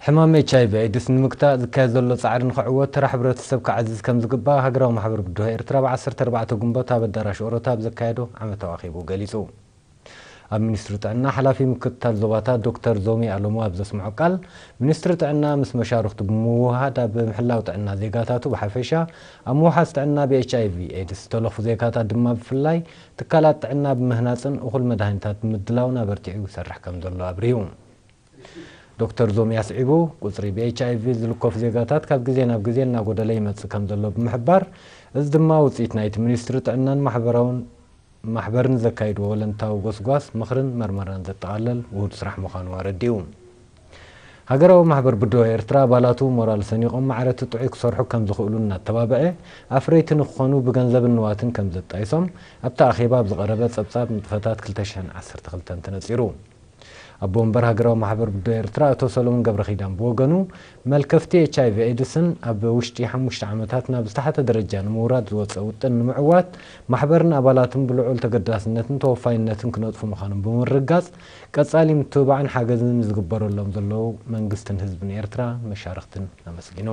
ሕማም ኤች ኣይ ቪ ኤድስ ንምግታእ ዝካየድ ዘሎ ጻዕሪ ንኽዕወት ተራ ሕብረተሰብ ክዓዝዝ ከም ዝግባእ ሃገራዊ ማሕበር ብድሆ ኤርትራ ብ ዓሰርተ ኣርባዕተ ግንቦት ኣብ ኣዳራሽ ኦሮታ ኣብ ዘካየዶ ዓመታዊ ኣኼቡ ገሊጹ። ኣብ ሚኒስትሪ ጥዕና ሓላፊ ምክትታል ዞባታት ዶክተር ዞሚ ኣሎሞ ኣብ ዘስምዖ ቃል፣ ሚኒስትሪ ጥዕና ምስ መሻርኽቱ ብምውህሃድ ኣብ ምሕላው ጥዕና ዜጋታቱ ብሓፈሻ፣ ኣብ ምውሓስ ጥዕና ብ ኤች ኣይ ቪ ኤድስ ዝተለኽፉ ዜጋታት ድማ ብፍላይ ትካላት ጥዕና ብምህናጽን እኹል መድሃኒታት ብምድላውን ኣበርቲዑ ይሰርሕ ከም ዘሎ ኣብሪሁ። ዶክተር ዞሚ ኣስዒቡ፣ ቁጽሪ ብ ኤች ኣይ ቪ ዝልከፉ ዜጋታት ካብ ግዜ ናብ ግዜ እናጎደለ ይመጽእ ከም ዘሎ ብምሕባር፣ እዚ ድማ ውጽኢት ናይቲ ሚኒስትሪ ጥዕናን ማሕበራውን ማሕበርን ዘካይድዎ ወለንታዊ ጎስጓስ፣ ምኽርን መርመራን ዘጠቓለል ውሁድ ስራሕ ምዃኑ ኣረዲኡ። ሃገራዊ ማሕበር ብድሆ ኤርትራ ኣባላቱ ሞራል ሰኒቖም ማዕረ እቲ ጥዑይ ክሰርሑ ከም ዝኽእሉ እናተባብዐ፣ ኣፍረይቲ ንክኾኑ ብገንዘብን ንዋትን ከም ዘጣይሶም ኣብቲ ኣኼባ ኣብ ዝቐረበ ጸብጻብ ንጥፈታት ክልተ ሽሕን ዓሰርተ ክልተን ተነጺሩ። ኣቦ ወንበር ሃገራዊ ማሕበር ብድሆ ኤርትራ ኣቶ ሰሎሞን ገብረኺዳን ብወገኑ፣ መልከፍቲ ኤች ኣይ ቪ ኤድስን ኣብ ውሽጢ ሓሙሽተ ዓመታት ናብ ዝተሓተ ደረጃ ንምውራድ ዝወጸ ውጥን ንምዕዋት፣ ማሕበርን ኣባላትን ብልዑል ተገዳስነትን ተወፋይነትን ክነጥፉ ምዃኖም ብምርግጋጽ፣ ቀጻሊ ምትብባዕን ሓገዝን ንዝግበረሎም ዘለዉ መንግስትን ህዝብን ኤርትራ መሻርኽትን ኣመስጊኑ።